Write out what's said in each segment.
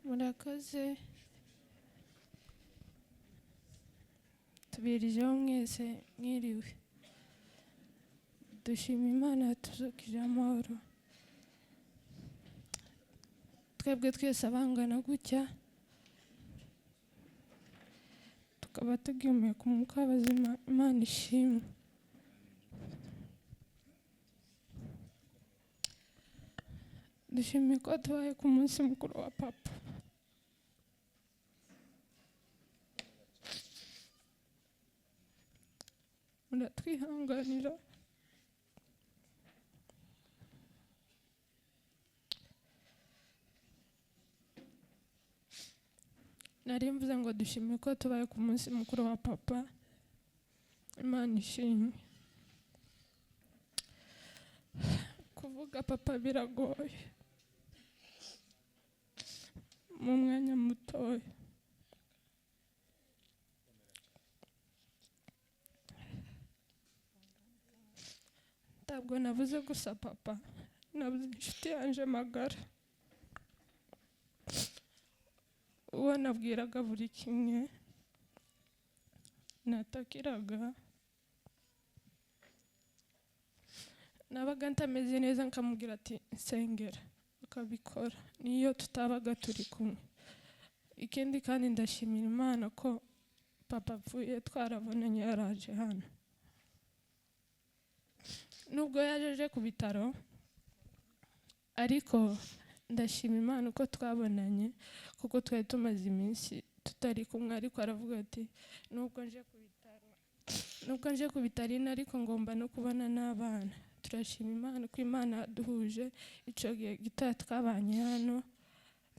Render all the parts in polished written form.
Murakoze, tubirijeho mwese mwiriwe. Dushima Imana yatuzukije amahoro, twebwe twese abangana gutya tukaba tugihumeka umwuka w'abazima. Imana ishimwe. Dushimiye ko tubaye ku munsi mukuru wa papa. Muratwihanganira, nari mvuze ngo dushime ko tubaye ku munsi mukuru wa papa. Imana ishimwe. Kuvuga papa biragoye mu mwanya mutoya. Ntabwo nabuze gusa papa, nabuze inshuti yanje magara, uwo nabwiraga buri kimwe, natakiraga, nabaga ntameze neza nkamubwira ati nsengera, akabikora niyo tutabaga turi kumwe. Ikindi kandi ndashimira Imana ko papa apfuye twarabonanye, yaraje hano, nubwo yaje ku bitaro, ariko ndashima Imana uko twabonanye, kuko twari tumaze iminsi tutari kumwe. Ariko aravuga ati nubwo nje ku bitaro, nubwo nje ku bitaro ino, ariko ngomba no kubana n'abana. Turashima Imana ko Imana yaduhuje icyo gihe gitoya twabanye hano,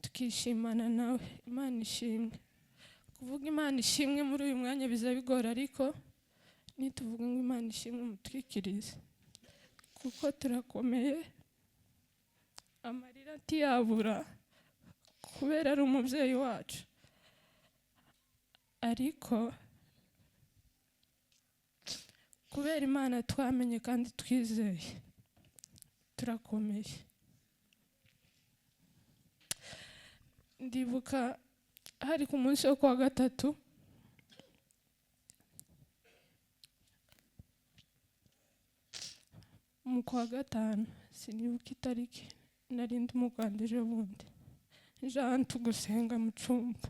tukishimana nawe. Imana ishimwe. Kuvuga Imana ishimwe muri uyu mwanya biza bigora, ariko nituvuga ngo Imana ishimwe mutwikirize, kuko turakomeye. Amarira ntiyabura kubera ari umubyeyi wacu, ariko kubera Imana twamenye kandi twizeye turakomeye. Ndibuka hari ku munsi wo kuwa gatatu, mu kwa gatanu, sinibuka itariki, nari ndi mu Rwanda ejo bundi, nje ahantu gusenga mu cyumba.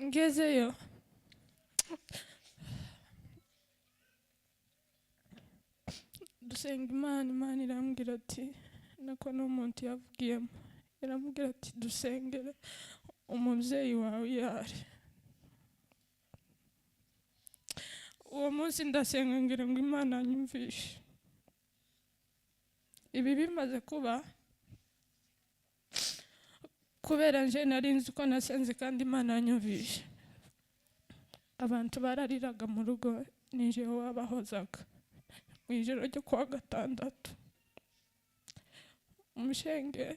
Ngezeyo dusenga Imana, Imana irambwira ati, nako n'umuntu yavugiyemo, iramubwira ati dusengere umubyeyi wawe yari. Uwo munsi ndasenga ngira ngo Imana anyumvishe. Ibi bimaze kuba, kubera nje nari nzi ko nasenze kandi Imana yanyumvishe, abantu barariraga mu rugo, nije wabahozaga mu ijoro ryo kuwa gatandatu. Umushenge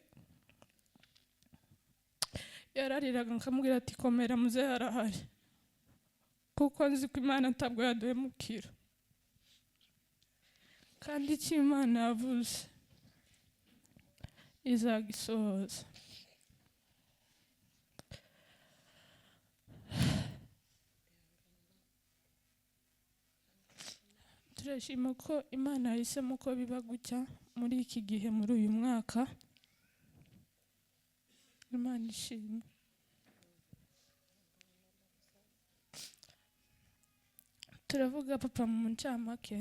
yarariraga nkamubwira ati komera muzehe arahari, kuko nzi ko Imana ntabwo yaduhemukira, kandi icyo Imana yavuze izagisohoza. Turashima ko Imana yahisemo ko biba gutya muri iki gihe, muri uyu mwaka. Imana ishimwe. Turavuga papa mu ncamake,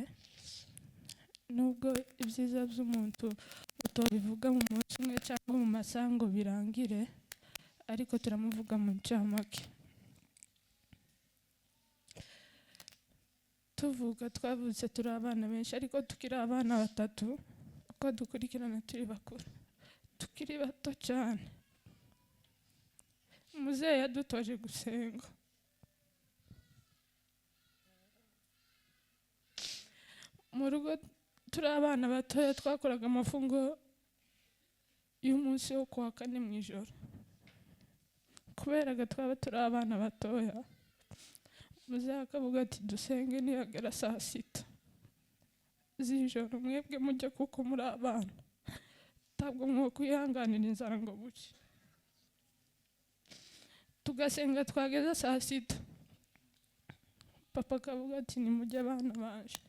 nubwo ibyiza by'umuntu utabivuga mu munsi umwe cyangwa mu masaha ngo birangire, ariko turamuvuga mu ncamake. Tuvuga twavutse turi abana benshi, ariko tukiri abana batatu, uko dukurikirana turi bakuru, tukiri bato cyane. Muzehe yadutoje gusenga. Mu rugo turi abana batoya twakoraga amafunguro y'umunsi wo kuwa kane mu ijoro. Kubera twaba turi abana batoya, Muzehe akavuga ati dusenge nihagera saa 6 z'ijoro, mwebwe mujye kuko muri abana, ntabwo mwokwihanganira inzara ngo buke. Tugasenga twageza saa 6, papa akavuga ati nimujye abana baje.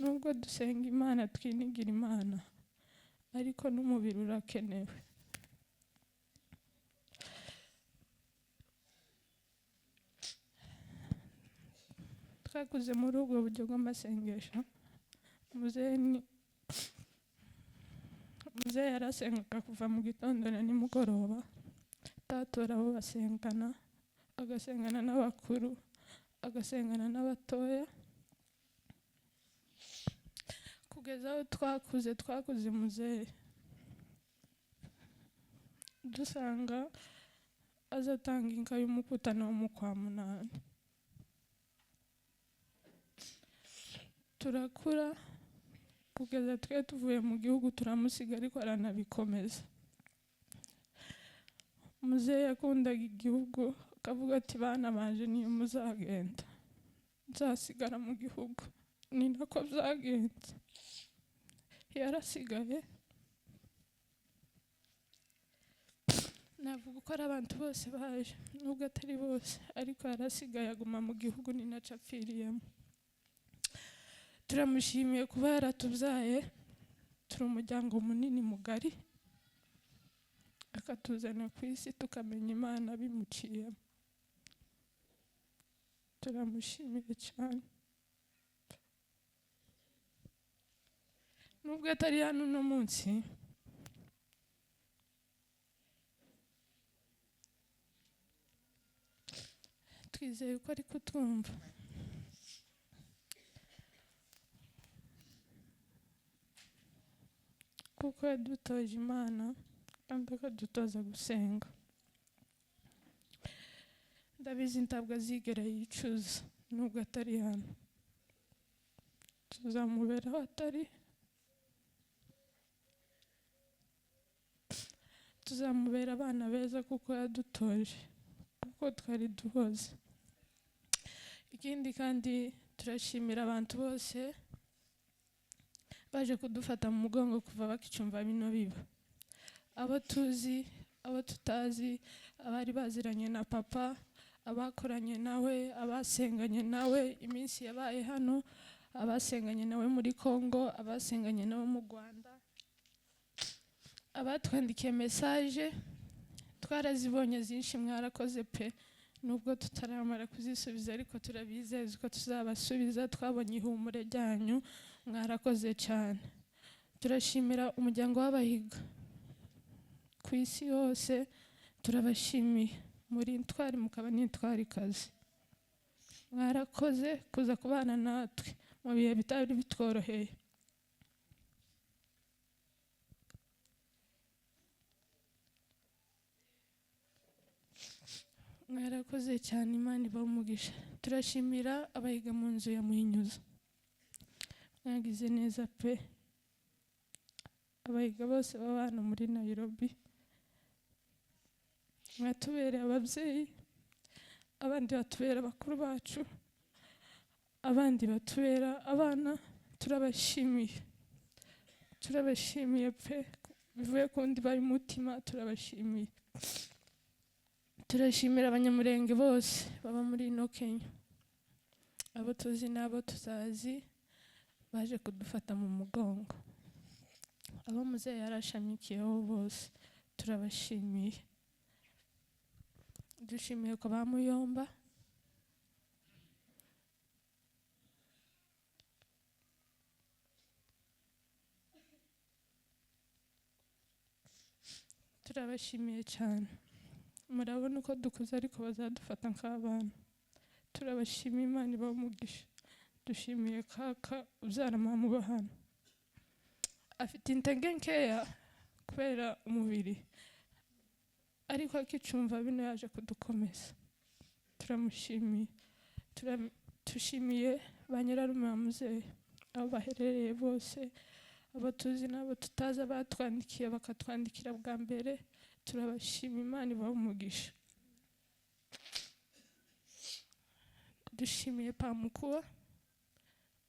Nubwo dusenga Imana twinigira Imana, ariko n'umubiri urakenewe. Twakuze muri ubwo buryo bw'amasengesho. Muzehe yarasengaga kuva mu gitondo na nimugoroba, tatora abo basengana, agasengana n'abakuru, agasengana n'abatoya, kugeza aho twakuze muzehe dusanga azatanga inka y'umukutano wo mu kwa 8. Turakura kugeza twe tuvuye mu gihugu turamusiga, ariko aranabikomeza. Muzehe yakundaga igihugu, akavuga ati bana banje niyo muzagenda nzasigara mu gihugu. Ni nako byagenze, yarasigaye. Navuga uko ari abantu bose baje, nubwo atari bose, ariko yarasigaye aguma mu gihugu, ni naco apfiriyemo. Turamushimiye kuba yaratubyaye, turi umuryango munini mugari, akatuzana ku isi tukamenya Imana bimuciyemo. Turamushimiye cyane. Nubwo atari hano uno munsi, twizeye ko ari kutwumva. Kuko yadutoje Imana kandi akadutoza gusenga. Ndabizi ntabwo azigera yicuza nubwo atari hano, tuzamubera aho atari, tuzamubera abana beza kuko yadutoje, kuko twari duhoze. Ikindi kandi turashimira abantu bose baje kudufata mu mugongo kuva bakicumva bino biba, abo tuzi, abo tutazi, abari baziranye na papa, abakoranye nawe, abasenganye nawe iminsi yabaye hano, abasenganye nawe muri Kongo, abasenganye nawe mu Rwanda, abatwandikiye message twarazibonye zinshi, mwarakoze pe. Nubwo tutaramara kuzisubiza, ariko turabizeza ko tuzabasubiza. Twabonye ihumure ryanyu, mwarakoze cyane. Turashimira umuryango w'Abahiga ku isi yose, turabashimiye. Muri intwari mukaba n'intwarikazi, mwarakoze kuza kubana natwe mu bihe bitari bitworoheye. Mwarakoze cyane, Imana ibahe umugisha. Turashimira Abahiga mu nzu ya Muhinyuza, mwagize neza pe. Abahiga bose baba hano muri Nairobi, mwatubereye ababyeyi, abandi batubera bakuru bacu, abandi batubera abana. Turabashimiye, turabashimiye pe, bivuye ku ndiba y'umutima, turabashimiye. Turashimira Abanyamurenge bose baba muri ino Kenya, abo tuzi n'abo tuzazi, baje kudufata mu mugongo, abo muzehe yarashamikiyeho bose turabashimiye. Dushimiye ko bamuyomba, turabashimiye cyane. Murabona uko dukuze, ariko bazadufata nk'abana. Turabashimiye, Imana ibahe umugisha. Dushimiye kaka ubyara mama uba hano, afite intege nkeya kubera umubiri, ariko akicumva bino yaje kudukomeza, turamushimiye. Tushimiye ba nyirarume ba muzehe aho baherereye bose, abo tuzi n'abo tutazi, abatwandikiye bakatwandikira bwa mbere, turabashima, Imana ibahe umugisha. Dushimiye Pamukuwa,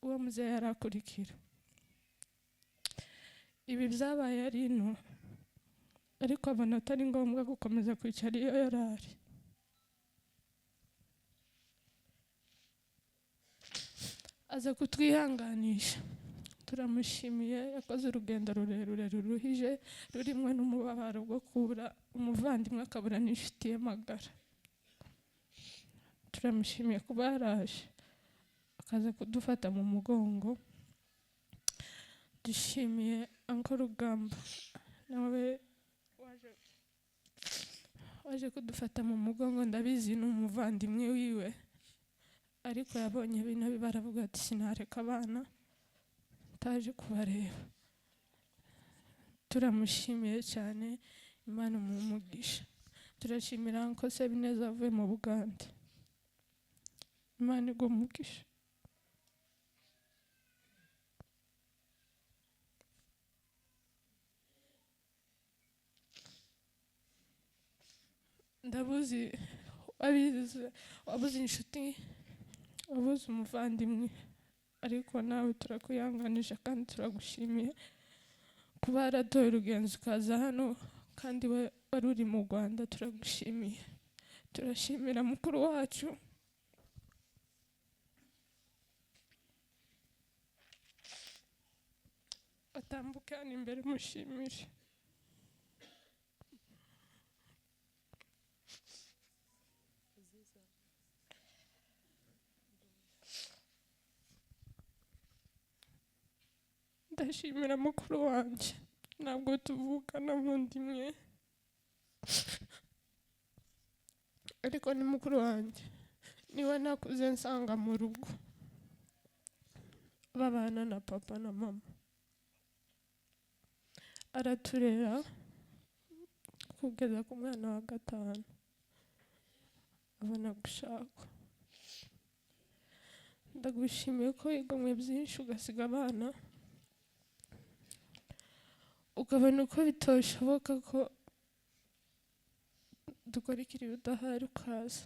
uwo muzehe arakurikira. Ibi byabaye ari ino, ariko abona atari ngombwa gukomeza kwicara iyo yari ari. Aza kutwihanganisha, turamushimiye. Yakoze urugendo rurerure ruruhije, rurimo n'umubabaro bwo kubura umuvandimwe akabura n'inshuti ye magara. Turamushimiye kuba yaraje akaza kudufata mu mugongo. Dushimiye Uncle Rugamba nawe waje kudufata mu mugongo. Ndabizi ni umuvandimwe wiwe, ariko yabonye bino baravuga ati sinareka abana ntaje kubareba. Turamushimiye cyane, Imana imumugisha. Turashimira Uncle Sebineza avuye mu Bugande, Imana igumugisha. Ndabuzi wabuze inshuti, wabuze umuvandimwe, ariko nawe turakwihanganisha kandi turagushimiye kuba waratoye urugenzi ukaza hano, kandi wari uri mu Rwanda. Turagushimiye. Turashimira mukuru wacu atambuke hano imbere, mushimire. Ndashimira mukuru wanjye, ntabwo tuvukana mu ndimwe, ariko ni mukuru wanjye, niwe nakuze nsanga mu rugo babana na papa na mama. Araturera kugeza ku mwana wa 5 abona gushakwa. Ndagushimiye ko wigomwe byinshi ugasiga abana, ukabona uko bitoshoboka ko dukora ikiri udahari ukaza.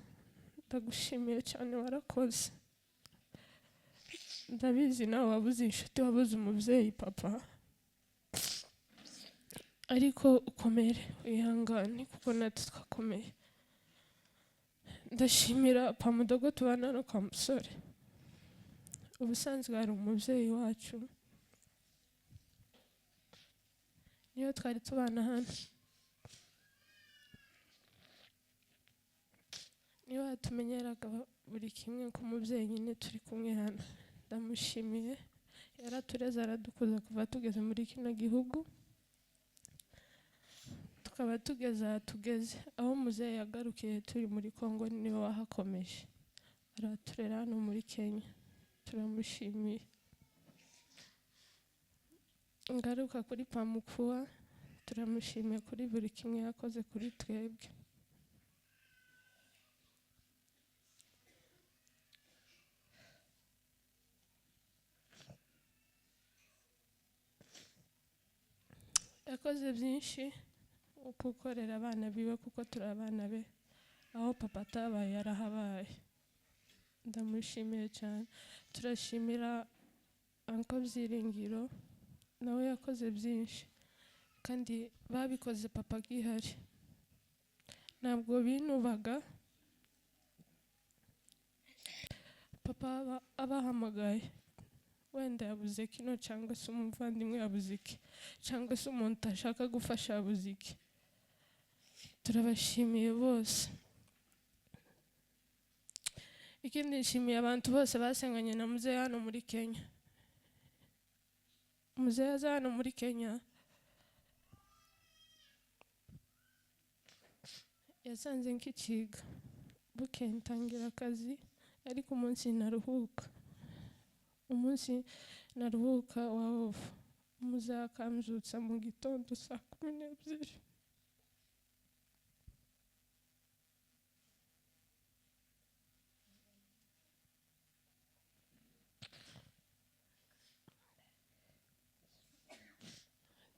Ndagushimiye cyane, warakoze. Ndabizi nawe wabuze inshuti, wabuze umubyeyi papa, ariko ukomere wihangane kuko natwe twakomeye. Ndashimira Pamudogo tubana no kwa musore, ubusanzwe hari umubyeyi wacu niyo twari tubana hano, niyo yatumenyeraga buri kimwe nk'umubyeyi nyine turi kumwe hano. Ndamushimiye, yaratureze aradukuza kuva tugeze muri kino gihugu, tukaba tugeze aha tugeze. Aho muzehe yagarukiye turi muri Kongo niwe wahakomeje, araturera hano muri Kenya, turamushimiye. Ngaruka kuri Pamukuwa, turamushimiye kuri buri kimwe yakoze kuri twebwe. Yakoze byinshi gukorera abana biwe kuko turi abana be, aho papa atabaye yarahabaye. Ndamushimiye cyane. Turashimira Uncle Byiringiro, nawe yakoze byinshi kandi babikoze papa agihari, ntabwo binubaga. Papa abahamagaye, wenda yabuze kino cyangwa se umuvandimwe yabuze iki cyangwa se umuntu ashaka gufasha yabuze iki. Turabashimiye bose. Ikindi nshimiye abantu bose basenganye na muzehe hano muri Kenya. Muzehe aza hano muri Kenya yasanze nkikiga, bukeye ntangira akazi, ariko umunsi naruhuka, umunsi naruhuka wa off, muzehe akambyutsa mu gitondo saa 12.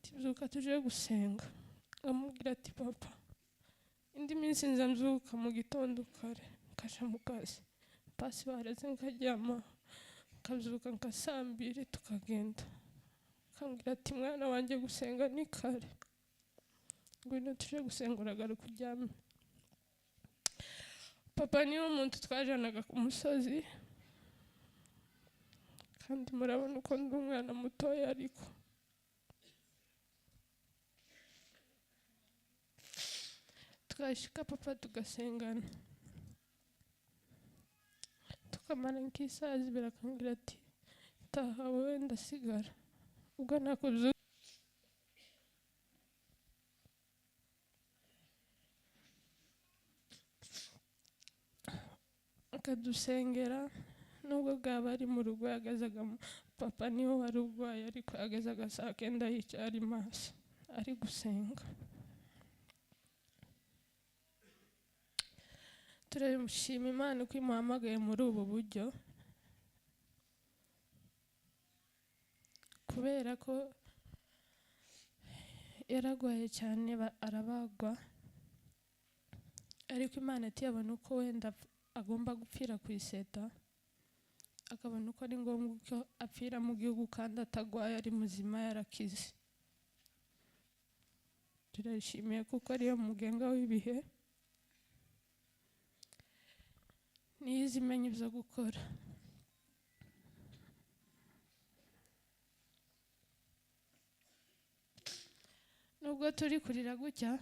Tubyuka tuje gusenga, amubwira ati papa, indi minsi nza mbyuka mu gitondo kare nkaja mu kazi, Pasi wareze nkaryama, nkabyuka nka saa mbiri tukagenda. Akambwira ati mwana wanjye gusenga ni kare, ngwino tuje gusenga uragaruka uryame. Papa niwe muntu twajanaga ku musozi, kandi murabona uko ndi umwana mutoya, ariko twashika papa tugasengana tukamara nk'isaha zibiri, akambwira ati taha wowe ndasigara. Ubwo nakubyuka akadusengera, nubwo bwaba ari mu rugo yagazaga, papa niwe wari urwaye, ariko yagazaga saa kenda yicaye ari maso ari gusenga. Turashima Imana ko imuhamagaye muri ubu buryo, kubera ko yaragwaye cyane arabagwa, ariko Imana ntiyabona uko wenda agomba gupfira ku iseta, akabona uko ari ngombwa ko apfira mu gihugu kandi atagwaye, ari muzima yarakize. Turayishimiye kuko ariyo mugenga w'ibihe, niyo izi imenya ibyo gukora. Nubwo turi kurira gutya,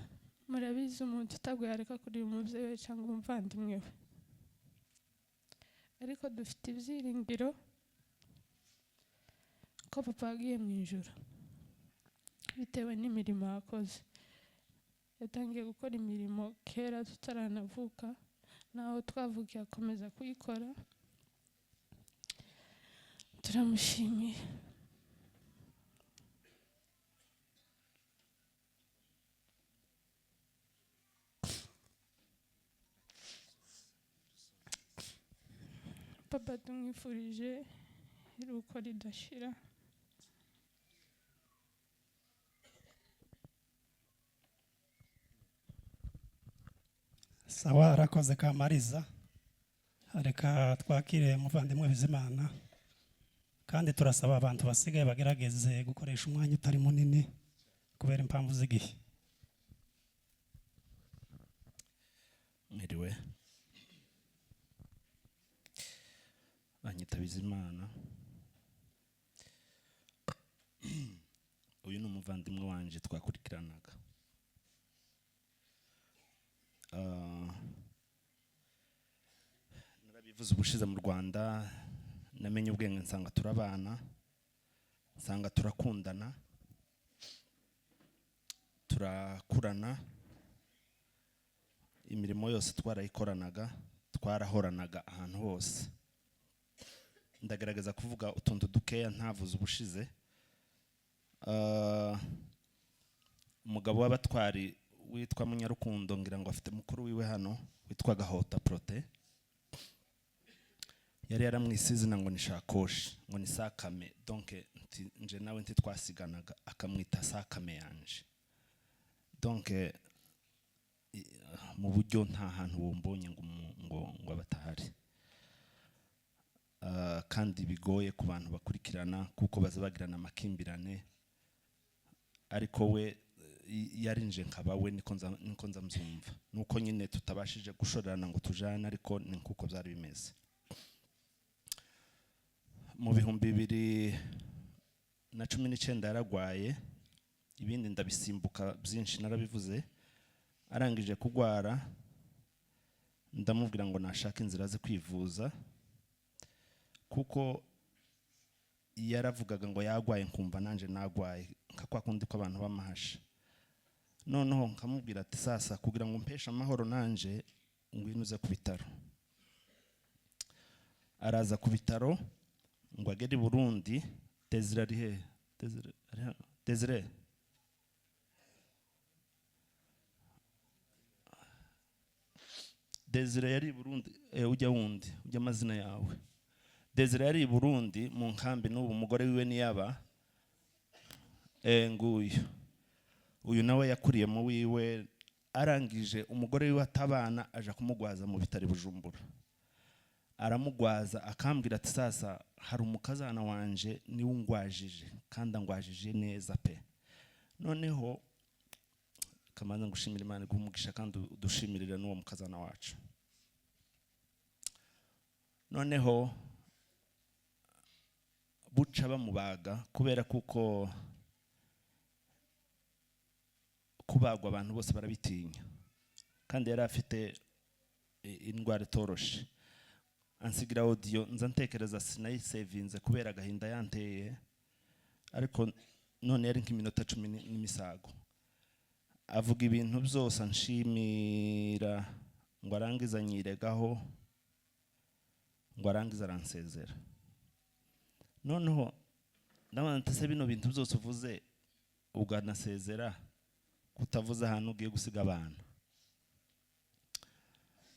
murabizi umuntu utagwaye areka kurira umubyeyi we cyangwa umuvandimwe we, ariko dufite ibyiringiro ko papa yagiye mu ijuru bitewe n'imirimo yakoze. Yatangiye gukora imirimo kera tutaranavuka, naho twavukiye akomeza kuyikora. Turamushimiye. Papa tumwifurije iruhuko ridashira. Sawa, arakoze Kamariza. Reka twakire umuvandimwe Bizimana, kandi turasaba abantu basigaye bagerageze gukoresha umwanya utari munini kubera impamvu z'igihe. Mwiriwe, banyita Bizimana. Uyu ni umuvandimwe wanje twakurikiranaga. Narabivuze ubushize mu Rwanda, namenye ubwenge nsanga turabana, nsanga turakundana, turakurana, imirimo yose twarayikoranaga, twarahoranaga ahantu hose. Ndagerageza kuvuga utuntu dukeya ntavuze ubushize. Umugabo w'abatwari witwa Munyarukundo, ngira ngo afite mukuru wiwe hano witwa Gahota Prote, yari yaramwise izina ngo ni Shakoshi, ngo ni Sakame, donc nje nawe ntitwasiganaga, akamwita Sakame yanje. Donc mu buryo nta hantu wombonye ngo abatahari. Kandi bigoye ku bantu bakurikirana kuko baza bagirana amakimbirane, ariko we yarinje nkaba we, niko nza mzumva. Nuko nyine tutabashije gushorerana ngo tujane, ariko ni nkuko byari bimeze. Mu 2019 yaragwaye, ibindi ndabisimbuka byinshi narabivuze. Arangije kugwara ndamubwira ngo nashaka inzira ze kwivuza, kuko yaravugaga ngo yagwaye nkumva nanje nagwaye nka kwa kundi ko abantu bamahasha. Noneho nkamubwira ati sasa kugira ngo mpeshe amahoro nanje ngwino uze ku bitaro. Araza ku bitaro ngo agere i Burundi. Desire ari he? Desire ari hano? Desire Desire yari i Burundi, ujya wundi ujya amazina yawe. Desire yari i Burundi mu nkambi, n'ubu umugore wiwe niyaba nguyu. Uyu nawe yakuriye mu wiwe, arangije umugore wiwe atabana aja kumugwaza mu bitaro Bujumbura. Aramugwaza, akambwira ati: "Sasa hari umukazana wanje niwe ungwajije, kandi angwajije neza pe." Noneho kamanza ngushimira, Imana iguhe umugisha, kandi udushimirire n'uwo mukazana wacu. Noneho buca bamubaga, kubera kuko kubagwa abantu bose barabitinya, kandi yari afite indwara itoroshe. Ansigira audio, nza ntekereza sinayisevinze kubera agahinda yanteye, ariko none yari nk'iminota 10 n'imisago, avuga ibintu byose, anshimira, ngo arangize anyiregaho, ngo arangize aransezera. Noneho ndabona ati: "Se bino bintu byose uvuze uganasezera, kutavuze ahantu ugiye gusiga abana?"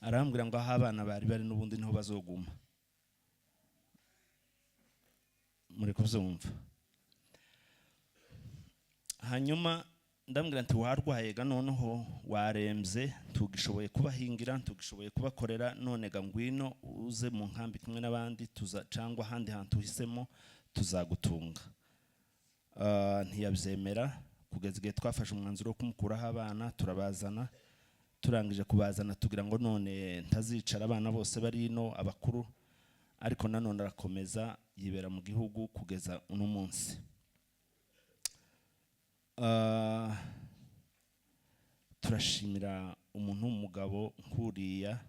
Arambwira ngo aho abana bari bari n'ubundi niho bazoguma. Muri kubyumva? Hanyuma ndambwira nti: "Warwaye ga, noneho warembye, tugishoboye kubahingira, tugishoboye kubakorera. None ga ngwino uze mu nkambi kumwe n'abandi, tuza cyangwa ahandi hantu uhisemo tuzagutunga." Ntiyabyemera kugeza igihe twafashe umwanzuro wo kumukuraho abana, turabazana. Turangije kubazana, tugira ngo none ntazicara, abana bose bari ino abakuru, ariko nanone arakomeza yibera mu gihugu kugeza uno munsi. Turashimira umuntu w'umugabo nk'uriya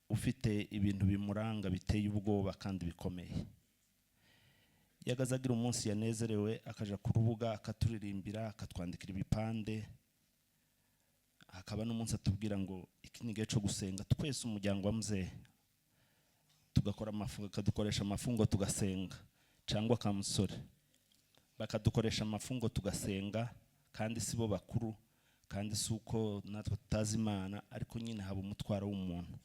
ufite ibintu bimuranga biteye ubwoba kandi bikomeye. Yagaze agira umunsi yanezerewe, akaja ku rubuga akaturirimbira, akatwandikira ibipande. Hakaba n'umunsi atubwira ngo iki ni igihe cyo gusenga twese umuryango wa muzehe, tugakora amafungo, akadukoresha amafungo tugasenga, cyangwa akamusore bakadukoresha amafungo tugasenga. Kandi si bo bakuru, kandi si uko natwe tutazi Imana, ariko nyine haba umutwaro w'umuntu.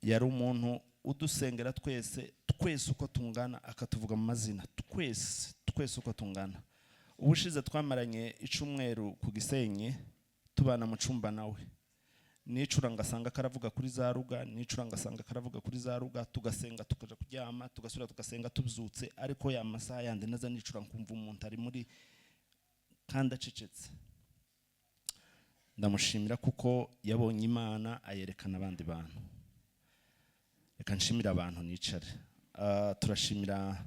Yari umuntu udusengera twese twese uko tungana, akatuvuga mu mazina twese twese uko tungana. Ubushize twamaranye icumweru ku Gisenyi, tubana mu cumba nawe. Nicura ngasanga karavuga kuri za ruga, nicura ngasanga karavuga kuri za ruga. Tugasenga, tukaja kuryama, tugasubira tugasenga tubyutse, ariko ya masaha yandi naza nicura nkumva umuntu ari muri kandi acecetse. Ndamushimira kuko yabonye Imana ayerekana abandi bantu. Reka nshimire abantu nicare. Turashimira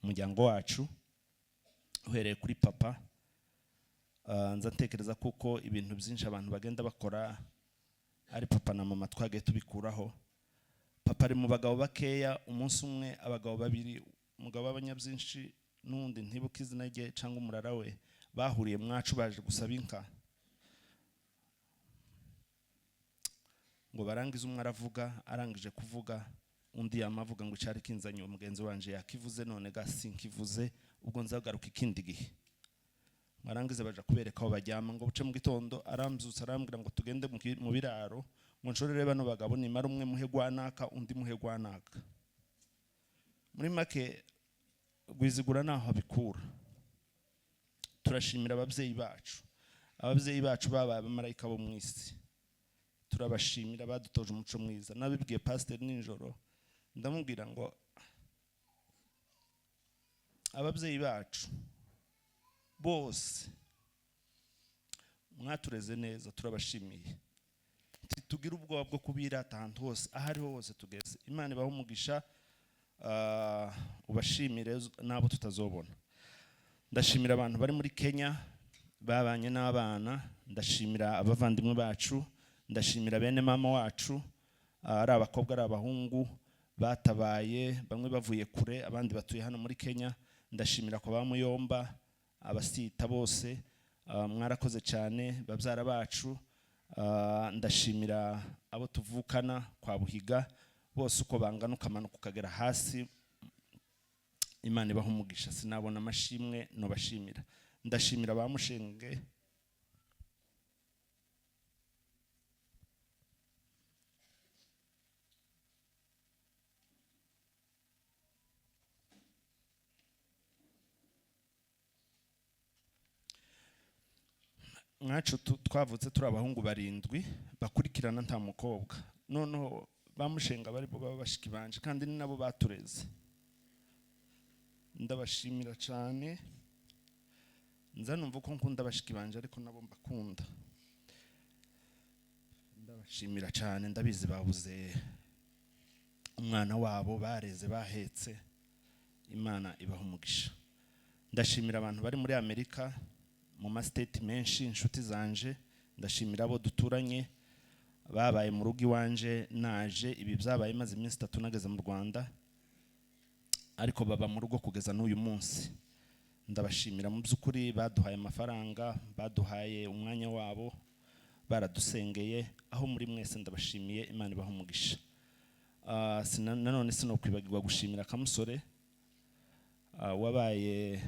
umuryango wacu uhereye kuri papa. Nza ntekereza kuko ibintu byinshi abantu bagenda bakora ari papa na mama twagiye tubikuraho. Papa ari mu bagabo bakeya. Umunsi umwe abagabo babiri, umugabo w'abanyabyinshi n'undi ntibuka izina rye cyangwa umurara we, bahuriye mwacu baje gusaba inka, ngo barangize umwe aravuga, arangije kuvuga undi yamavuga ngo icyari kinzanye uwo mugenzi wanje yakivuze, none ga sinkivuze, ubwo nzagaruka ikindi gihe. Barangize baja kubereka aho baryama, ngo buce mu gitondo arambyutsa, arambwira ngo tugende mu biraro, ngo nshorere bano bagabo, nimara umwe muhe gwanaka, undi muhe gwanaka. Muri make Rwizigura naho abikura. Turashimira ababyeyi bacu. Ababyeyi bacu babaye abamarayika bo mu isi, turabashimira, badutoje umuco mwiza. Nabibwiye pasiteri nijoro, ndamubwira ngo ababyeyi bacu bose mwatureze neza, turabashimiye. Ntitugire ubwoba bwo kubirata ahantu hose, aho ariho hose tugeze. Imana ibahe umugisha, ubashimire n'abo tutazobona. Ndashimira abantu bari muri Kenya babanye n'abana, ndashimira abavandimwe bacu, ndashimira bene mama wacu, ari abakobwa ari abahungu batabaye, bamwe bavuye kure, abandi batuye hano muri Kenya. Ndashimira kwa ba Muyomba, abasita bose, mwarakoze cyane babyara bacu. Ndashimira abo tuvukana kwa Buhiga bose uko bangana, ukamanuka ukagera hasi. Imana ibaha umugisha, sinabona amashimwe nobashimira. Ndashimira ba Mushenge. Mwacu twavutse turi abahungu barindwi bakurikirana, nta mukobwa. Noneho Bamushenga bari bo baba bashiki banje, kandi ni nabo batureze. Ndabashimira cyane. Nza numva ko nkunda bashiki banje, ariko nabo mbakunda. Ndabashimira cyane. Ndabizi babuze umwana wabo bareze, bahetse. Imana ibaha umugisha. Ndashimira abantu bari muri Amerika mu ma state menshi, inshuti zanje. Ndashimira abo duturanye babaye mu rugo iwanje naje. Ibi byabaye maze iminsi 3 nageze mu Rwanda, ariko baba mu rugo kugeza n'uyu munsi. Ndabashimira mu by'ukuri, baduhaye amafaranga, baduhaye umwanya wabo, baradusengeye. Aho muri mwese ndabashimiye, Imana ibaha umugisha. Nanone sinokwibagirwa gushimira Kamusore, wabaye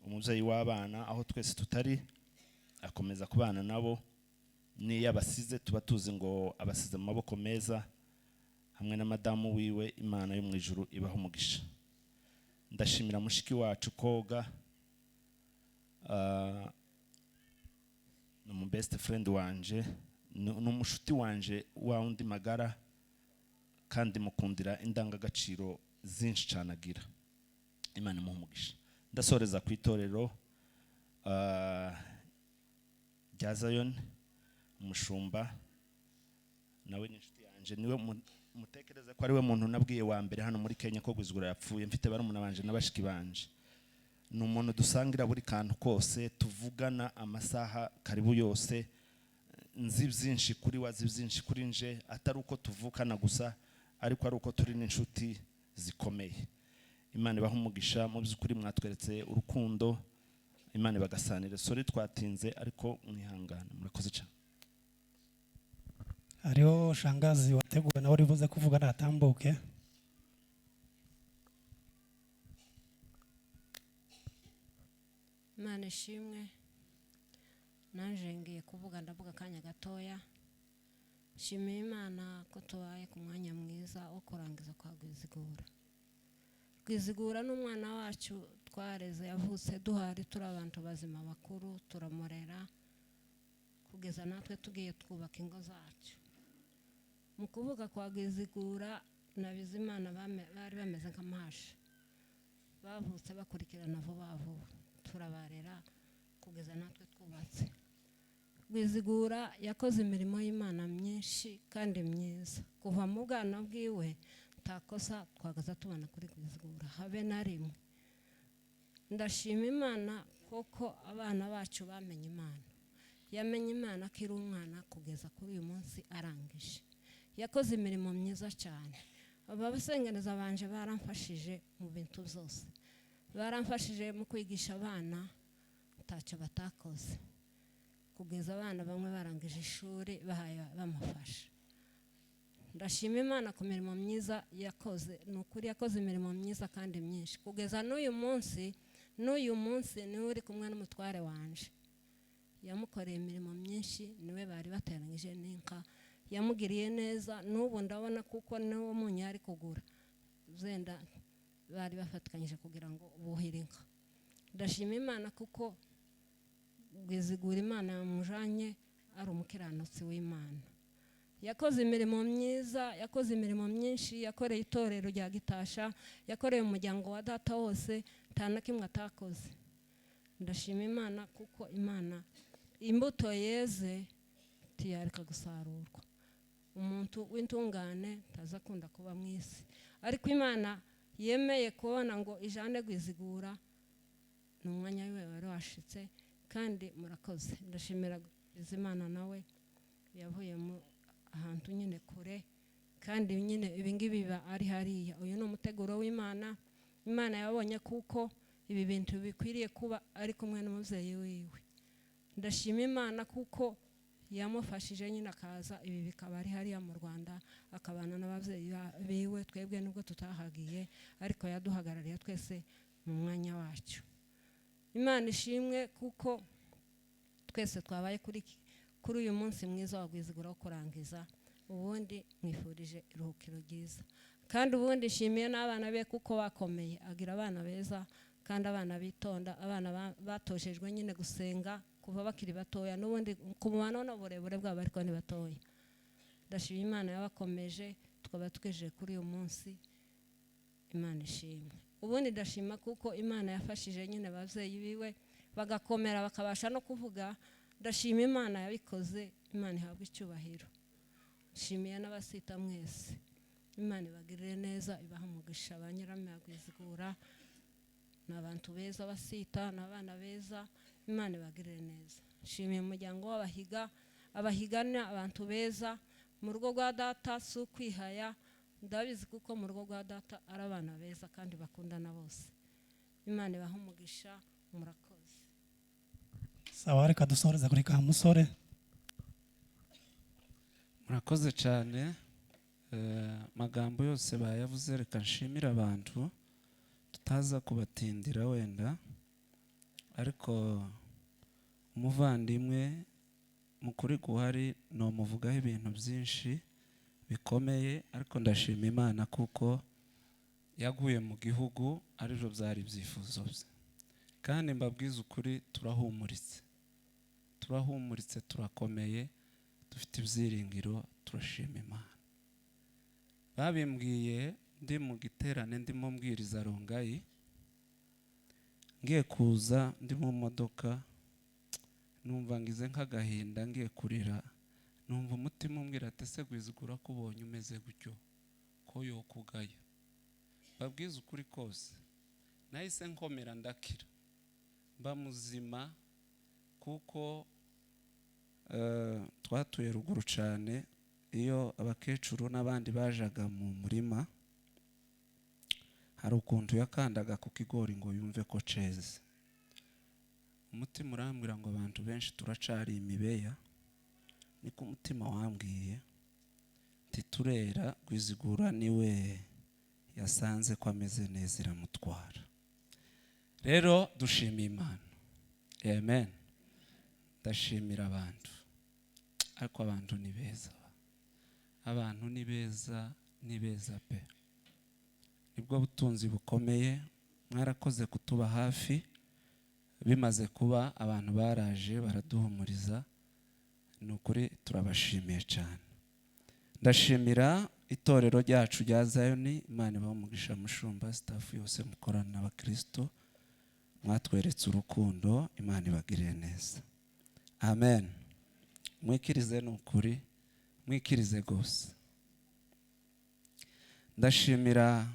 umubyeyi w'abana aho twese tutari, akomeza kubana nabo. N'iyo abasize tuba tuzi ngo abasize mu maboko meza hamwe na madamu wiwe. Imana yo mu ijuru ibaha umugisha. Ndashimira mushiki wacu Koga, ni umu best friend wanje, ni umushuti wanje wa undi magara, kandi mukundira indangagaciro zinshi cyane agira. Imana imuhe umugisha. Ndasoreza ku itorero rya Zion. Umushumba nawe ni inshuti yanje, niwe mutekereza ko ari we muntu nabwiye wa mbere hano muri Kenya ko Gwizigura yapfuye. Mfite barumuna banje n'abashiki banje. Ni umuntu dusangira buri kantu kose, tuvugana amasaha karibu yose. Nzi byinshi kuri we, azi byinshi kuri nje, atari uko tuvukana gusa, ariko ari uko turi n'inshuti zikomeye. Imana ibahe umugisha. Mu by'ukuri mwatweretse urukundo, Imana ibagasanire. Sorry twatinze, ariko mwihangane. Murakoze cyane. Hariho shangazi wateguwe nawe uribuze kuvuga, natambuke. Imana ishimwe. Naje ngiye kuvuga, ndavuga akanya gatoya. Nshimiye Imana ko tubaye ku mwanya mwiza wo kurangiza kwa Rwizigura. Rwizigura ni umwana wacu twareze, yavutse duhari turi abantu bazima bakuru, turamurera kugeza natwe tugiye twubaka ingo zacu. Mu kuvuga kwa Rwizigura na Bizimana bari bameze nk'amashi, bavutse bakurikirana vuba vuba, turabarera kugeza natwe twubatse. Rwizigura yakoze imirimo y'Imana myinshi kandi myiza kuva mu bwana bwiwe. Ntakosa twagaza tubona kuri Rwizigura habe na rimwe. Ndashima Imana kuko abana bacu bamenye Imana. Yamenye Imana akiri umwana kugeza kuri uyu munsi arangije. Yakoze imirimo myiza cyane. Abasengereza banje baramfashije mu bintu byose, baramfashije mu kwigisha abana, ntacyo batakoze kugeza abana bamwe barangije ishuri bahaye bamufasha. Ndashima Imana ku mirimo myiza yakoze. Ni ukuri yakoze imirimo myiza kandi myinshi kugeza n'uyu munsi. N'uyu munsi niwe uri kumwe n'umutware wanje, yamukoreye imirimo myinshi, niwe bari bateranyije n'inka, yamugiriye neza. N'ubu ndabona kuko niwo munyu ari kugura zenda bari bafatikanyije kugira ngo buhire inka. Ndashima Imana kuko Rwizigura Imana yamujanye ari umukiranutsi w'Imana. Yakoze imirimo myiza, yakoze imirimo myinshi, yakoreye itorero rya Gitasha, yakoreye umuryango wa data wose, nta na kimwe atakoze. Ndashima Imana kuko Imana imbuto yeze tiyareka gusarurwa. Umuntu w'intungane ntazakunda kuba mu isi, ariko Imana yemeye kubona ngo ijane Rwizigura ni umwanya wiwe wari washitse. Kandi murakoze. Ndashimira Bizimana nawe yavuye mu ahantu nyine kure, kandi nyine ibi ngibi biba ari hariya. Uyu ni umuteguro w'Imana. Imana yabonye kuko ibi bintu bikwiriye kuba ari kumwe n'umubyeyi wiwe. Ndashima Imana kuko yamufashije nyine akaza, ibi bikaba ari hariya mu Rwanda, akabana n'ababyeyi biwe. Twebwe nubwo tutahagiye, ariko yaduhagarariye twese mu mwanya wacu. Imana ishimwe kuko twese twabaye kuri uyu munsi mwiza wa Rwizigura wo kurangiza. Ubundi mwifurije iruhukiro ryiza, kandi ubundi nshimiye n'abana be kuko bakomeye. Agira abana beza kandi abana bitonda, abana batoshejwe nyine gusenga kuva bakiri batoya, n'ubundi ku mubano n'uburebure bwabo ariko ni batoya. Ndashima Imana yabakomeje. Twaba twejeje kuri uyu munsi. Imana ishimwe. Ubundi ndashima kuko Imana yafashije nyine ababyeyi biwe bagakomera, bakabasha no kuvuga. Ndashima Imana yabikoze, Imana ihabwa icyubahiro. Nshimiye n'abasita mwese, Imana ibagirire neza, ibaha umugisha. Ba Nyiramyagwizigura ni abantu beza, abasita ni abana beza, Imana ibagirire neza. Nshimiye umuryango w'Abahiga, Abahiga ni abantu beza. Mu rugo rwa data si ukwihaya, ndabizi kuko mu rugo rwa data ari abana beza kandi bakundana bose. Imana ibaha umugisha, murakoze. Sawa, reka dusoreze kuri ka musore. Murakoze cyane. Amagambo yose bayavuze. Reka nshimire abantu, tutaza kubatindira wenda, ariko umuvandimwe mu kuri guhari nomuvugaho ibintu byinshi bikomeye, ariko ndashima Imana kuko yaguye mu gihugu aribyo byari ibyifuzo bye. Kandi mbabwize ukuri, turahumuritse, turahumuritse, turakomeye, dufite ibyiringiro, turashima Imana. Babimbwiye ndi mu giterane, ndimo mbwiriza Rongayi, ngiye kuza ndi mu modoka, numva ngize nk'agahinda, ngiye kurira, numva umutima umbwira ati ese Gwizigura ko ubonye umeze gutyo ko yokugaya. Babwize ukuri kose, nahise nkomera, ndakira, mba muzima, kuko twatuye ruguru cyane. Iyo abakecuru n'abandi bajaga mu murima, hari ukuntu yakandaga ku kigori ngo yumve ko ceze. Umutima urambwira ngo abantu benshi turacari imibeya, niko umutima wambwiye. Ntiturera, Gwizigura niwe yasanze ko ameze neza, iramutwara. Rero dushimiye Imana, amen. Ndashimira abantu, ariko abantu ni beza, abantu ni beza, ni beza pe, nibwo butunzi bukomeye. Mwarakoze kutuba hafi, bimaze kuba abantu baraje baraduhumuriza, ni ukuri turabashimiye cyane. Ndashimira itorero ryacu rya Zayoni, Imana ibahe umugisha, mushumba, staff yose mukorana n'abakristo, mwatweretse urukundo, Imana ibagirire neza, amen. Mwikirize, ni ukuri mwikirize rwose. Ndashimira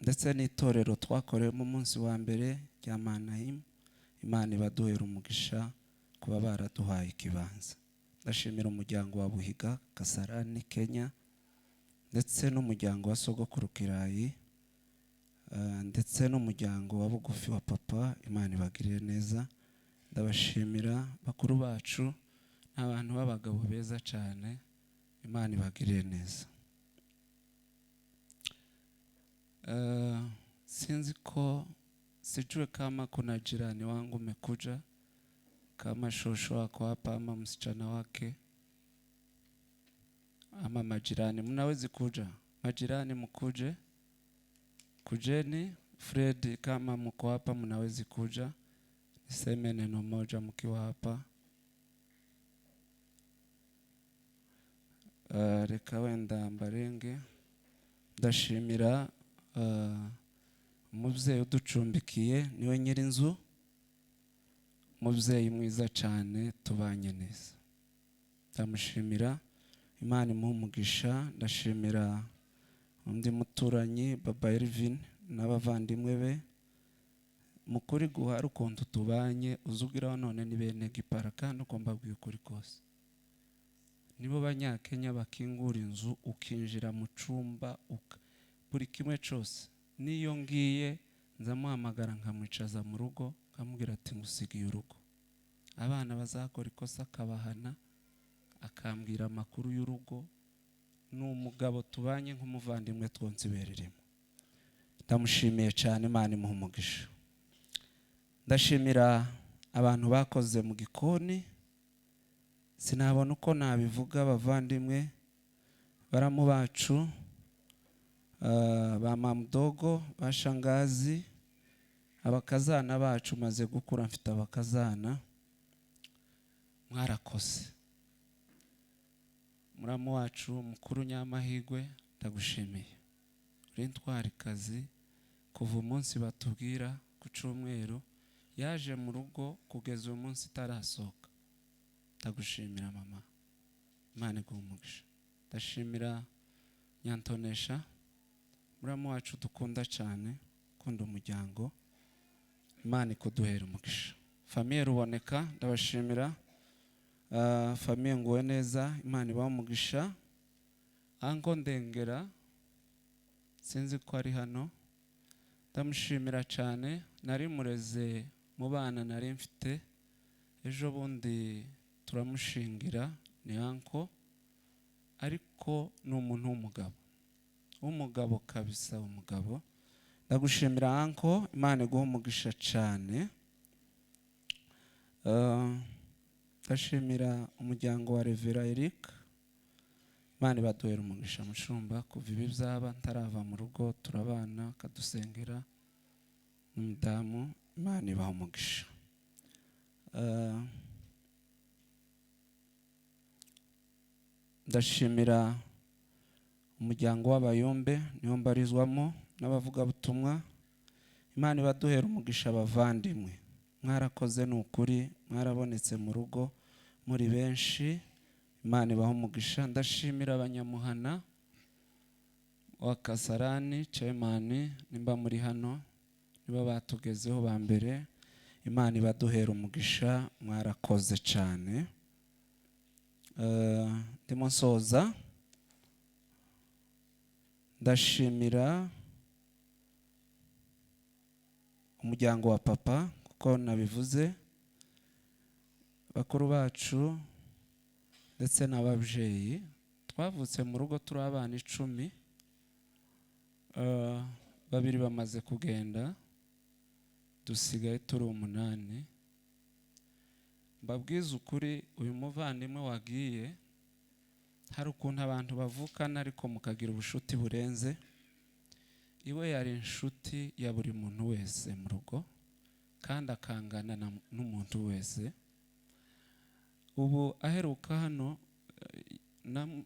ndetse n'itorero twakoreyemo umunsi wa mbere rya Manahimu, Imana ibaduhera umugisha kuba baraduhaye ikibanza. Ndashimira umuryango wa Buhiga Kasarani Kenya, ndetse n'umuryango wa Sogokuru Kirayi, ndetse n'umuryango wa bugufi wa papa, Imana ibagirire neza. Ndabashimira bakuru bacu, ni abantu b'abagabo beza cyane, Imana ibagirire neza. Sinzi ko sijue kama kuna jirani wangu umekuja, kama shosho wako hapa ama msichana wake ama majirani, mnawezi kuja. Majirani mkuje, kujeni. Fred, kama mko hapa mnawezi kuja, niseme neno moja mkiwa hapa. Reka wenda mbarenge. Ndashimira umubyeyi uducumbikiye, niwe nyir'inzu, umubyeyi mwiza cyane, tubanye neza, ndamushimira, Imana imuhe umugisha. Ndashimira undi muturanyi Baba Elvin n'abavandimwe be, mukuri guhara ukuntu tubanye, uzugiraho none ni bene Gipara, kandi uko mbabwiye ukuri kose, nibo Banyakenya bakingura inzu ukinjira mu cumba buri kimwe cyose. Niyo ngiye nzamuhamagara nkamwicaza mu rugo, nkamubwira ati ngusigiye urugo. Abana bazakora ikosa akabahana, akambwira amakuru y'urugo. Ni umugabo tubanye nk'umuvandimwe, twonse ibereremo. Ndamushimiye cyane, Imana imuhe umugisha. Ndashimira abantu bakoze mu gikoni, sinabona uko nabivuga, abavandimwe baramu bacu, ba mamudogo, ba shangazi, abakazana bacu. Maze gukura mfite abakazana, mwarakoze. Muramu wacu mukuru Nyamahigwe Ndagushimiye, uri intwarikazi. Kuva umunsi batubwira ku cyumweru yaje mu rugo kugeza uyu munsi itarasohoka. Ndagushimira mama, Imana iguhe umugisha. Ndashimira Nyantonesha, muramu wacu dukunda cyane, ukunda umuryango, Imana ikuduhera umugisha. Famille Ruboneka, ndabashimira. Famille Nguwe neza, Imana ibahe umugisha. Ango Ndengera, sinzi ko ari hano, ndamushimira cyane. Nari mureze mu bana nari mfite, ejo bundi turamushingira, ni anko, ariko ni umuntu w'umugabo, w'umugabo kabisa, umugabo. Ndagushimira anko, Imana iguhe umugisha cyane. Ndashimira umuryango wa Revera Eric, Imana ibaduhera umugisha. Mushumba, kuva ibi byaba ntarava mu rugo turabana, akadusengera n'umudamu, Imana ibaha umugisha. Ndashimira umuryango w'Abayumbe, niwo mbarizwamo, n'abavugabutumwa, Imana ibaduhera umugisha. Abavandimwe, mwarakoze, ni ukuri, mwarabonetse mu rugo muri benshi, Imana ibaha umugisha. Ndashimira abanyamuhana wa Kasarani, Chairman, nimba muri hano, niba batugezeho ba mbere, Imana ibaduhera umugisha, mwarakoze cyane. Ndimo nsoza, ndashimira umuryango wa papa, kuko nabivuze, bakuru bacu ndetse n'ababyeyi. Twavutse mu rugo turi abana 10, 2 bamaze kugenda, dusigaye turi 8. Mbabwize ukuri, uyu muvandimwe wagiye, hari ukuntu abantu bavukana ariko mukagira ubushuti burenze. Iwe yari inshuti ya buri muntu wese mu rugo, kandi akangana n'umuntu wese. Ubu aheruka hano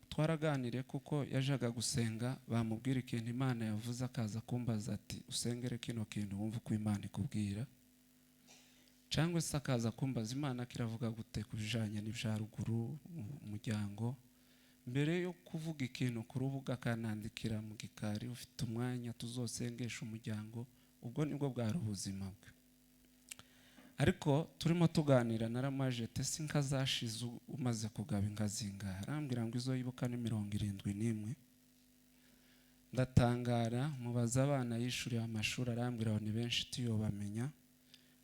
twaraganiriye, kuko yajaga gusenga bamubwira ikintu Imana yavuze, akaza kumbaza ati usengere kino kintu wumve uko Imana ikubwira, cyangwa se akaza kumbaza Imana kiravuga gute ku bijanye n'ibya ruguru umuryango. Mbere yo kuvuga ikintu ku rubuga akanandikira mu gikari, ufite umwanya tuzosengesha umuryango. Ubwo nibwo bwari ubuzima bwe. Ariko turimo tuganira naramaje tese inka zashize umaze kugaba inka zingahe? Arambwira ngo izo yibuka ni 71. Ndatangara, mubaza abana yishuriye amashuri, arambwira ngo ni benshi tiyobamenya,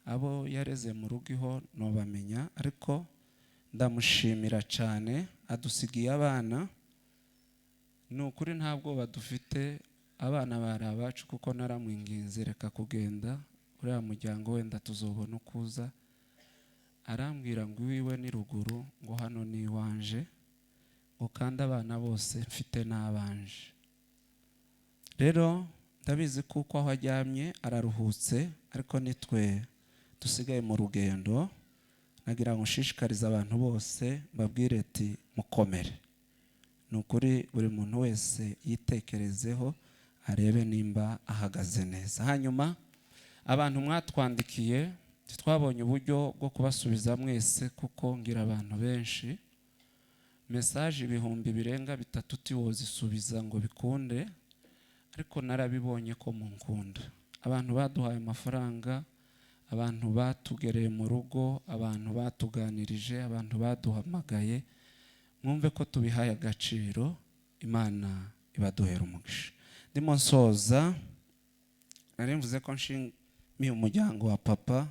abo yareze mu rugo iho nobamenya. Ariko ndamushimira cyane, adusigiye abana. Ni ukuri ntabwo badufite, abana bari abacu, kuko naramwinginze reka kugenda uriya muryango wenda tuzobona ukuza. Arambwira ngo iwiwe ni ruguru, ngo hano ni iwanje, ngo kandi abana bose mfite n'abanje. Rero ndabizi kuko aho aryamye araruhutse, ariko nitwe dusigaye mu rugendo. Nagira ngo nshishikarize abantu bose, mbabwire ati mukomere. Ni ukuri buri muntu wese yitekerezeho arebe nimba ahagaze neza. Hanyuma abantu mwatwandikiye, twabonye uburyo bwo kubasubiza mwese, kuko ngira abantu benshi message 3000 birenga tiwozisubiza ngo bikunde, ariko narabibonye ko munkunda. Abantu baduhaye amafaranga, abantu batugereye mu rugo, abantu batuganirije, abantu baduhamagaye, mwumve ko tubihaye agaciro. Imana ibaduhera umugisha. Ndimo nsoza, nari mvuze ko nshimiye umuryango wa papa,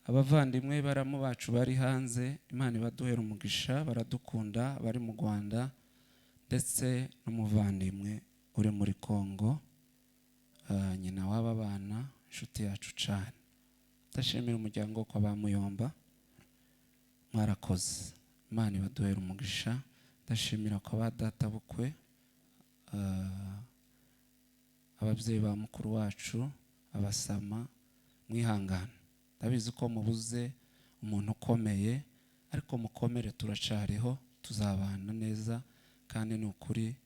abavandimwe baramu bacu bari hanze, Imana ibaduhera umugisha, baradukunda, bari mu Rwanda, ndetse n'umuvandimwe uri muri Kongo, nyina w'aba bana, inshuti yacu cyane. Ndashimira umuryango kwa ba Muyomba, mwarakoze, Imana ibaduhera umugisha. Ndashimira kwa ba data bukwe, ababyeyi ba mukuru wacu, abasama, mwihangana. Ndabizi ko mubuze umuntu ukomeye, ariko mukomere, turacariho, tuzabana neza, kandi ni ukuri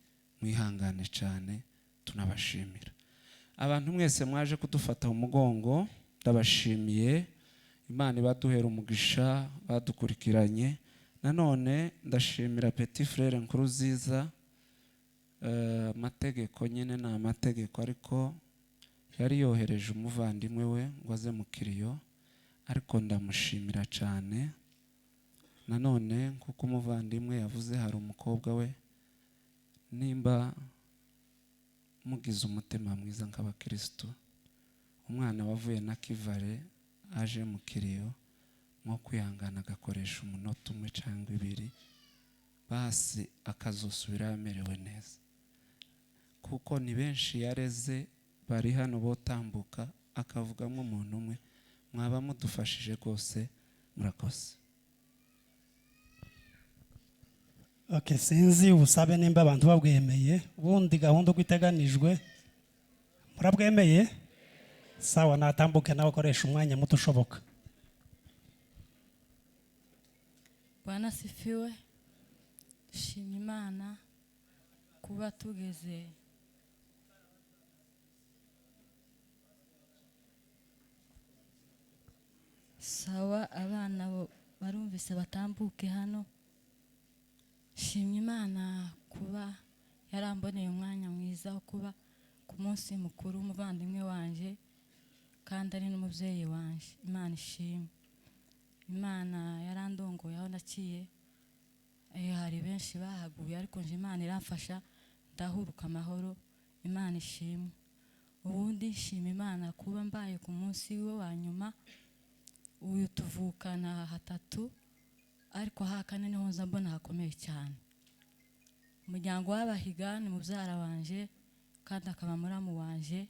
Mwihangane cyane, tunabashimira. Abantu mwese mwaje kudufata mu mugongo, ndabashimiye. Imana ibaduhera umugisha badukurikiranye. Nanone ndashimira petit frère Nkuruziza. Amategeko nyine ni amategeko, ariko yari yohereje umuvandimwe we ngo aze mu kiriyo, ariko ndamushimira cyane. Nanone kuko umuvandimwe yavuze, hari umukobwa we, nimba mugize umutima mwiza nk'abakristo, umwana wavuye na Kivale aje mu kiriyo, nko kwihangana agakoresha umunota umwe cyangwa ibiri, basi akazosubira amerewe neza, kuko ni benshi yareze bari hano botambuka akavugamo umuntu umwe. Mwaba mudufashije rwose, murakoze. Okay, sinzi ubusabe nimba abantu babwemeye. Ubundi gahunda uko iteganijwe murabwemeye? Sawa, natambuke nawe akoresha umwanya muto ushoboka. Bwana asifiwe. Shima Imana kuba tugeze sawa. Abana barumvise batambuke hano. Shima Imana kuba yaramboneye umwanya mwiza wo kuba ku munsi mukuru w'umuvandimwe wanje kandi ari n'umubyeyi wanje. Imana ishimwe. Imana yarandongoye aho naciye. Hari benshi bahaguye, ariko nje Imana iramfasha ndahuruka amahoro. Imana ishimwe. Ubundi nshima Imana kuba mbaye ku munsi we wa nyuma. Uyu tuvukana hatatu, ariko hakane niho nza mbona hakomeye cyane. Umuryango w'Abahiga ni mubyara wanje kandi akaba muramu wanje,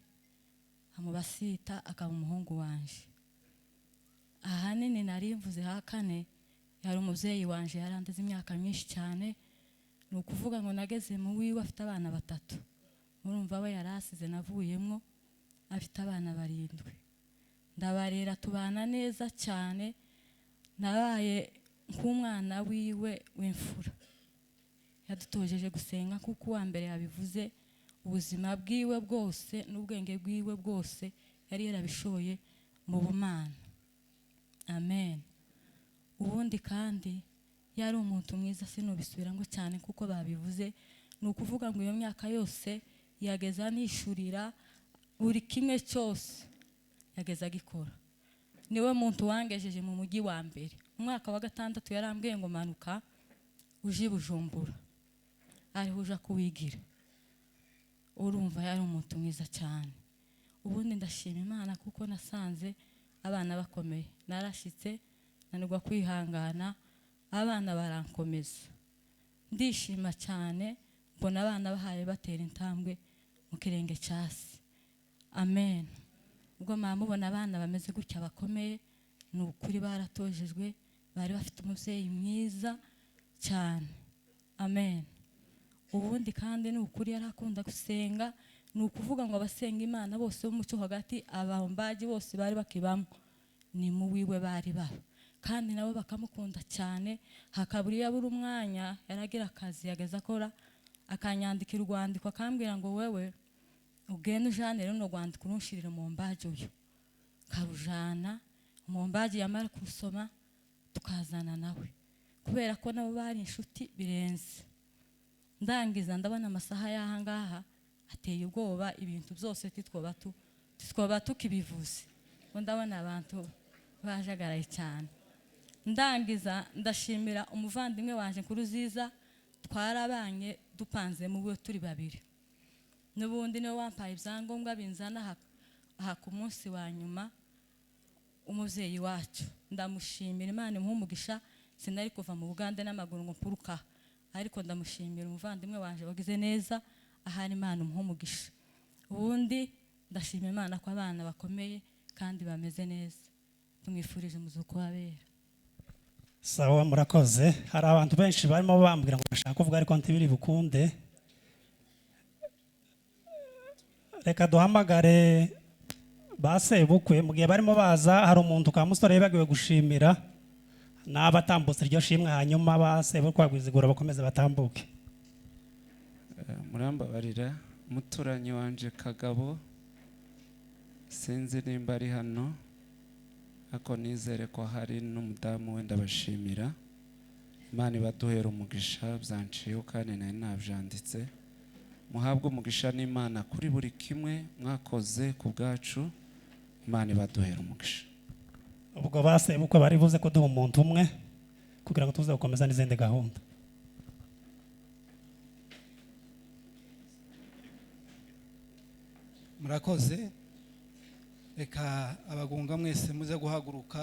amubasita akaba umuhungu wanje. Ahanini nari mvuze hakane yari umubyeyi wanje, yarandeze imyaka myinshi cyane. Ni ukuvuga ngo nageze mu wiwe afite abana batatu, murumva we yarasize navuyemwo afite abana 7. Ndabarera tubana neza cyane, nabaye nk'umwana wiwe w'imfura. Yadutojeje gusenga kuko uwa mbere yabivuze, ubuzima bwiwe bwose n'ubwenge bwiwe bwose yari yarabishoye mu bumana. Amen. Ubundi kandi yari umuntu mwiza, sinubisubira ngo cyane kuko babivuze. Ni ukuvuga ngo iyo myaka yose yageza nishurira buri kimwe cyose yageza agikora. Niwe muntu wangejeje mu mujyi wa mbere. Umwaka wa 6 yarambwiye ngo manuka uje Bujumbura, ariho uja kuwigira. Urumva yari umuntu mwiza cyane. Ubundi ndashima Imana kuko nasanze abana bakomeye. Narashitse nanirwa kwihangana, abana barankomeza. Ndishima cyane mbona abana bahaye batera intambwe mu kirenge cyasi. Amen. Ubwo mama mubona abana bameze gutya bakomeye, ni ukuri baratojejwe, bari bafite umubyeyi mwiza cyane. Amen. Ubundi kandi ni ukuri yari akunda gusenga. Ni ukuvuga ngo abasenga Imana bose bo mu cyo hagati, abambaji bose bari bakibamo ni mu wiwe bari baba, kandi nabo bakamukunda cyane. Hakaburi yabura umwanya, yaragira akazi yageza akora, akanyandikira urwandiko akambwira ngo wewe ugende ujane runo rwandiko urunshirire mu mbaji uyu. Karujana mu mbaji, yamara kurusoma tukazana nawe, kubera ko nabo bari inshuti birenze. Ndangiza ndabona amasaha y'aha ngaha ateye ubwoba, ibintu byose titwoba tukibivuze. Ngo ndabona abantu bajagaraye cyane. Ndangiza ndashimira umuvandimwe wanje Nkuruziza, twarabanye dupanze mu bwo turi babiri. N'ubundi niwe wampaye ibyangombwa binzana aha ku munsi wa nyuma umubyeyi wacu. Ndamushimira, Imana imuhe umugisha. Sinari kuva mu Bugande n'amaguru ngo mpuruka, ariko ndamushimira umuvandimwe wanje wagize neza, ahari Imana imuhe umugisha. Ubundi ndashima Imana ko abana bakomeye kandi bameze neza. Tumwifurije umuzuko w'abera. Sawa, murakoze. Hari abantu benshi barimo bambwira ngo bashaka kuvuga, ariko ntibiri bukunde. Reka duhamagare ba sebukwe mu gihe barimo baza. Hari umuntu ka musore yibagiwe gushimira, n'abatambutse iryo shimwe, hanyuma ba sebukwe bagwizigura bakomeze batambuke. Murambabarira, umuturanyi wanje Kagabo, sinzi nimba ari hano, ariko nizere ko hari n'umudamu we. Ndabashimira, Imana ibaduhera umugisha. Byanciyeho kandi nari nabyanditse. Muhabwe umugisha n'Imana kuri buri kimwe mwakoze ku bwacu. Imana ibaduhera umugisha. Ubwo basebukwe bari buze kuduha umuntu umwe kugira ngo tuze gukomeza n'izindi gahunda. Murakoze. Reka abagunga mwese muze guhaguruka.